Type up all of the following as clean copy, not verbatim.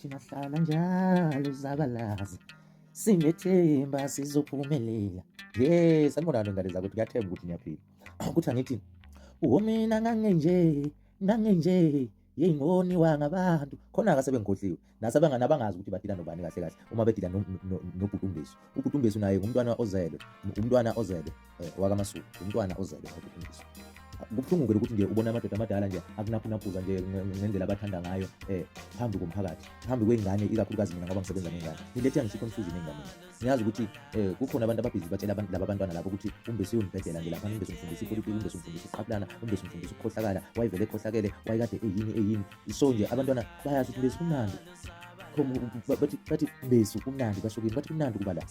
Thina hlala njalo zabalaza. Sinethemba sizophumelela. Yes, sanibonani ngane zakwethu, ngiyathemba ukuthi niyaphila. Ukuthi angithi uwomina ngangenje, ngangenje yeyi ngoniwa ngabantu khona-ke sebengikhohliwe nasabangani abangazi ukuthi badila nobani kahle kahle uma bedila nobhuti umbesu. Ubhuti umbesu naye ngumntwana ozelwe, umntwana ozelwe wakaMasuku, umntwana ozelwe ubhuti umbesu. Kubuhlungu-ke ukuthi nje ubona amadoda amadala nje akunaphunaphuza nje ngendlela abathanda ngayo phambi komphakathi, phambi kwey'ngane, ikakhulukazi mina ngoba ngisebenza ney'ngane. Ngilethe ngisho i-confusion ey'nganeni. Ngiyazi ukuthi kukhona abantu ababhizi batshela abantu laba bantwana labo ukuthi uMbesu uyongibhedela nje laphana, uMbesu ungifundisa ipolitiki, uMbesu ungifundisa ukuqapulana, uMbesu ungifundisa ukukhohlakala, wayevele ekhohlakele, wayekade eyini eyini. So nje abantwana bayazi ukuthi Mbesu kumnandi. Bathi Mbesu kumnandi, basho kini, bathi kumnandi ukuba la.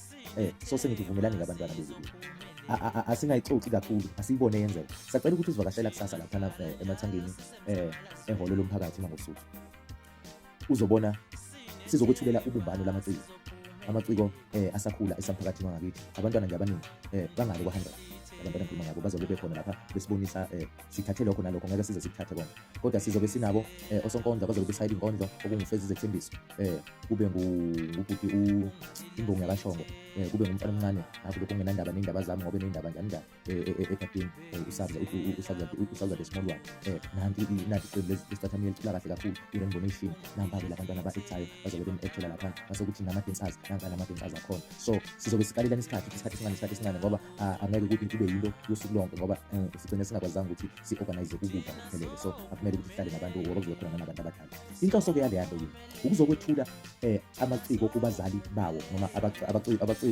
So sengithi vumelani ngabantwana bezulu. Asingayixoxi kakhulu, asiyibone yenzeka. Sacela ukuthi uzivakashela kusasa laphana emathangeni ehholo lomphakathi Mangosuthu. Uzobona sizokwethulela ubumbano lamaciko. Amaciko asakhula esamphakathini wangakithi. Abantwana nje abaningi bangale kwa-100. Abantwana engikhuluma ngabo bazobe bekhona lapha besibonisa sithathe lokho nalokho, ngeke size sikuthathe konke. Kodwa sizobe sinabo osonkondlo abazobe besayida inkondlo okungufeza izethembiso. Kube ngubhuti imbongi yakashongo, kube ngumfana omncane ngakho lokho kungenandaba ney'ndaba zami ngoba eney'ndaba njani njani egadini, usabza usabza usabza the small one. Nanti nanti iqembu lesicathamiya licula kahle kakhulu i-Rainbow Nation. Nampa-ke labantwana aba-actayo bazobe beni-actela laphana, mase kuthi nama-dancers, nanka nama-dancers akhona. So sizobe sikalelana isikhathi, isikhathi esincane, isikhathi esincane ngoba angeke ukuthi kube yinto yosuku lonke ngoba sigcine singakwazanga ukuthi si-organize ukudla ngokuphelele. So akumele ukuthi sihlale nabantu ngoba kuzobe khona nabantu abadala. Inhloso-ke yaleya nto yini? Ukuzokwethula amaciko kubazali bawo noma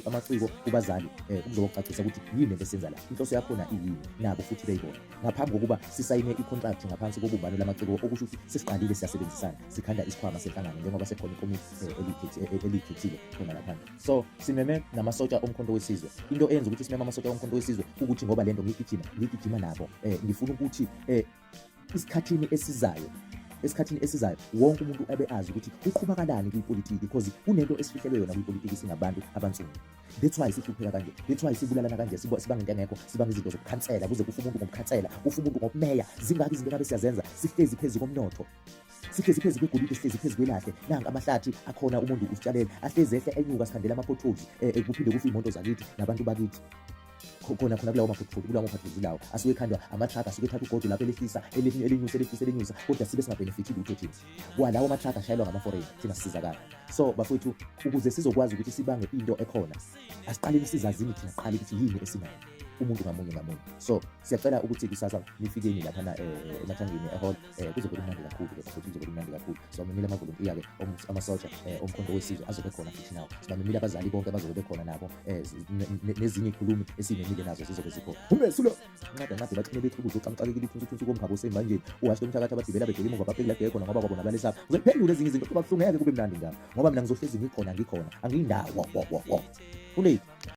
amaciko kubazali, ukuzokucacisa ukuthi yini lento esenza la, inhloso yakhona iyini, nabo futhi beyibona ngaphambi kokuba sisayine i-contract ngaphansi kobumbano lamaciko, okusho ukuthi sesiqalile siyasebenzisana, sikhanda isikhwama senhlangano njengoba sekhona ikomiti elikhethile khona laphana. So simeme namasotsha omkhonto wesizwe. Into eyenza ukuthi simeme amasotsha omkhonto wesizwe ukuthi ngoba lento ngiyigijima nabo, ngifuna ukuthi isikhathini esizayo, esikhathini esizayo wonke umuntu abe azi ukuthi kuqhubakalani kwipolitiki, because kunento esifihlelwe yona kwipolitiki singabantu abansundu. That's why sihlupheka kanje, that's why sibulalana kanje, sibanga into engekho, sibanga izinto zokukhansela, kuze kufe umuntu ngokukhansela, kufe umuntu ngokumeya. Zingaki izinto engabe siyazenza? Sihlezi phezu komnotho, sihlezi phezu kwegolide, sihlezi phezu kwelahle. Nanka amahlathi akhona, umuntu usitshalele, ahlezi ehle enyuka, sikhandela ama-potholes, kuphinde kufe iy'moto zakithi nabantu bakithi khona khona kulawo ma-pothole, kulawo ma-potholes lawo asuke ekhandwa ama-truck asuke ethatha ugodo lapho elehlisa, elinyusa, elehlisa, elinyusa, kodwa sibe singabhenefithi lutho thina. Kwalawo ma-truck ashayelwa ngama-foreign, thina sisizakala. So bafowethu, ukuze sizokwazi ukuthi sibange into ekhona, asiqaleni sizazini thina kuqala ukuthi yini esinayo umuntu ngamunye ngamunye. So siyacela ukuthi kusasa nifikeni laphana emathangeni ehall, kuzobe kumnandi kakhulu-ke futhi, kuzobe kumnandi kakhulu. Sibamemile amavolontiya-ke, amasotsha omkhonto wesizwe azobe khona futhi nawo. Sibamemile abazali bonke bazobe bekhona nabo, nezinye iy'khulumi esiyimemile nazo zizobe zikhona. Umbesu lo nqada nqade baxine bethukuze uqamqakekile ithunsuthunsu komkhaba osembanjeni uhashe lomthakathi abagibela bebheke emuva babheke la khona ngoba kwabona balesaba. Ngizophendula ezinye izinto kuba buhlungu, ngeke kube mnandi njalo ngoba mina ngizohlezi ngikhona, ngikhona angiyindawo wo wo wo. Kulate.